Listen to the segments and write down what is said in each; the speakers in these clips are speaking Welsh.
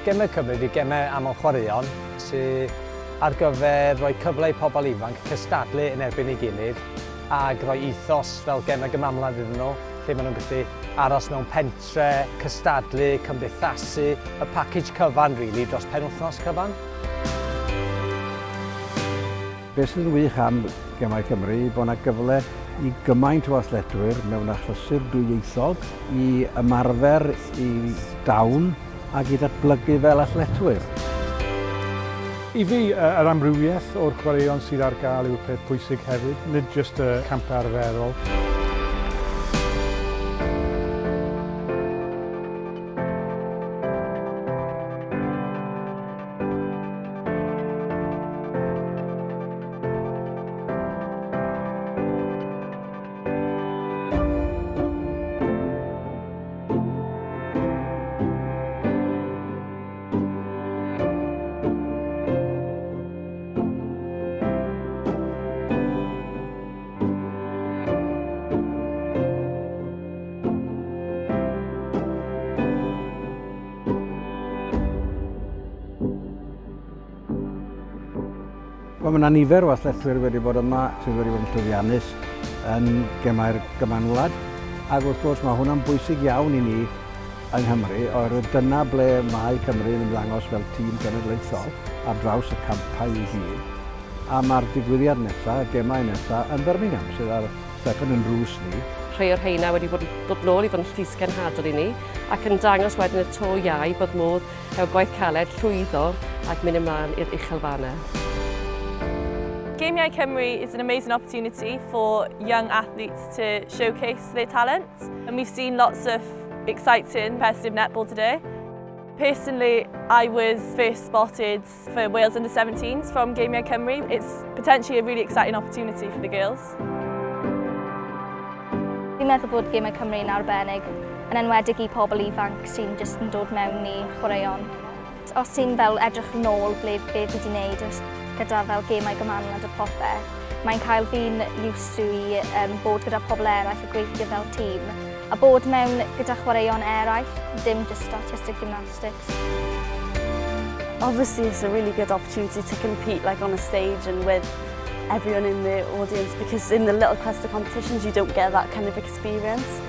Gemau Cymru ydy gemau aml chwaraeon sydd ar gyfer rhoi cyfle i pobl ifanc cystadlu yn erbyn ei gilydd ac rhoi ethos fel gemau gymanwlad iddyn nhw, lle maen nhw'n gallu aros mewn pentre, cystadlu, cymdeithasu, y package cyfan really dros penwythnos cyfan. Be sydd yn wych am Gemau Cymru yw bod 'na gyfle i gymaint o athletwyr mewn achlysur dwyieithog i ymarfer eu dawn ac i ddatblygu fel athletwyr. I fi, yr amrywiaeth o'r chwaraeon sydd ar gael yw'r peth pwysig hefyd, nid jyst y campau arferol. Wel, mae yna nifer o athletwyr wedi bod yma sydd wedi bod yn llwyddiannus yn gemau'r Gymanwlad, ac wrth gwrs mae hwnna'n bwysig iawn i ni yng Nghymru, oherwydd dyna ble mae Cymru yn ymddangos fel tîm cenedlaethol ar draws y campau i gyd. A mae'r digwyddiad nesaf, y gemau nesaf, yn Birmingham, sydd ar stepen yn drws ni. Rhai o'r rheina wedi bod yn dod nôl i fod yn llysgenhadon i ni ac yn dangos wedyn y to iau bod modd efo gwaith caled llwyddo ac mynd ymlaen i'r uchelfannau. Gemiau Cymru is an amazing opportunity for young athletes to showcase their talent and we've seen lots of exciting competitive netball today. Personally, I was first spotted for Wales under 17s from Gemiau Cymru. It's potentially a really exciting opportunity for the girls. Fi'n meddwl bod Gemau Cymru yn arbennig, yn enwedig i pobl ifanc sy'n jyst yn dod mewn i chwaraeon. Os ti'n fel edrych nôl ble be fi wedi wneud gyda fel gemau gymanwlad a popeth, mae'n cael fi'n used to i um, bod gyda pobl eraill a gweithio fel tîm a bod mewn gyda chwaraeon eraill, dim just artistic gymnastics. Obviously it's a really good opportunity to compete like on a stage and with everyone in the audience because in the little cluster competitions you don't get that kind of experience.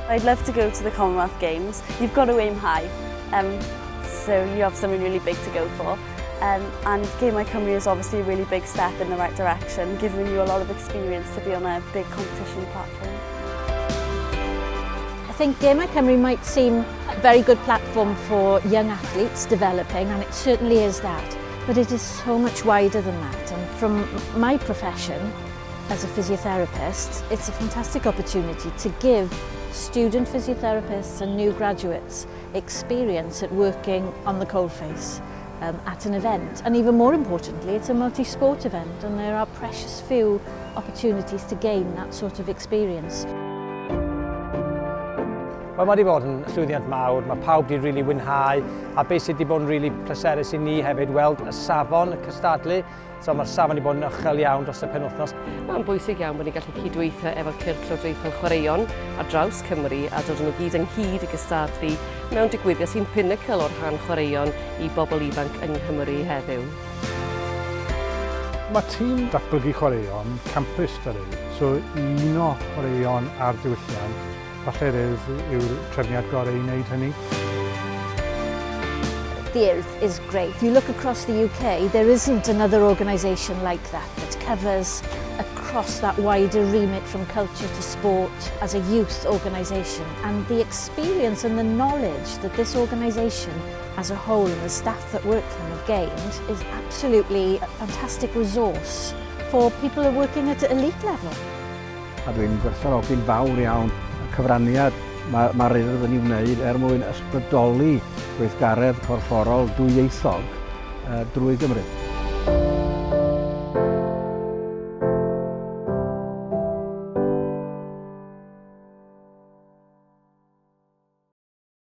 I'd love to go to the Commonwealth Games. You've got to aim high, um, so you have something really big to go for. Um, and Gemau Cymru is obviously a really big step in the right direction, giving you a lot of experience to be on a big competition platform. I think Gemau Cymru might seem a very good platform for young athletes developing, and it certainly is that. But it is so much wider than that. And from my profession as a physiotherapist, it's a fantastic opportunity to give student physiotherapists and new graduates experience at working on the coalface um, at an event. And even more importantly, it's a multi-sport event and there are precious few opportunities to gain that sort of experience. Wel, mae wedi bod yn llwyddiant mawr, mae pawb wedi rili really mwynhau, a beth sydd wedi bod yn rili really pleserus i ni hefyd, weld y safon y cystadlu. So mae'r safon wedi bod yn uchel iawn dros y penwythnos. Mae'n bwysig iawn bod ni'n gallu cydweithio efo cyrff llywodraethol chwaraeon ar draws Cymru a dod â nhw gyd ynghyd i gystadlu mewn digwyddiad sy'n pinnacle o'r rhan chwaraeon i bobl ifanc yng Nghymru heddiw. Mae tîm datblygu chwaraeon campus 'da ni, so i uno chwaraeon a'r diwylliant, Falle'r Urdd yw'r trefniad gorau i wneud hynny. The Urdd is great. If you look across the UK, there isn't another organisation like that that covers across that wider remit from culture to sport as a youth organisation. And the experience and the knowledge that this organisation as a whole and the staff that work for them have gained is absolutely a fantastic resource for people who are working at elite level. A dwi'n gwerthfawrogi'n fawr iawn y cyfraniad mae'r ma Urdd yn ei wneud er mwyn ysbrydoli gweithgaredd corfforol dwyieithog drwy Gymru.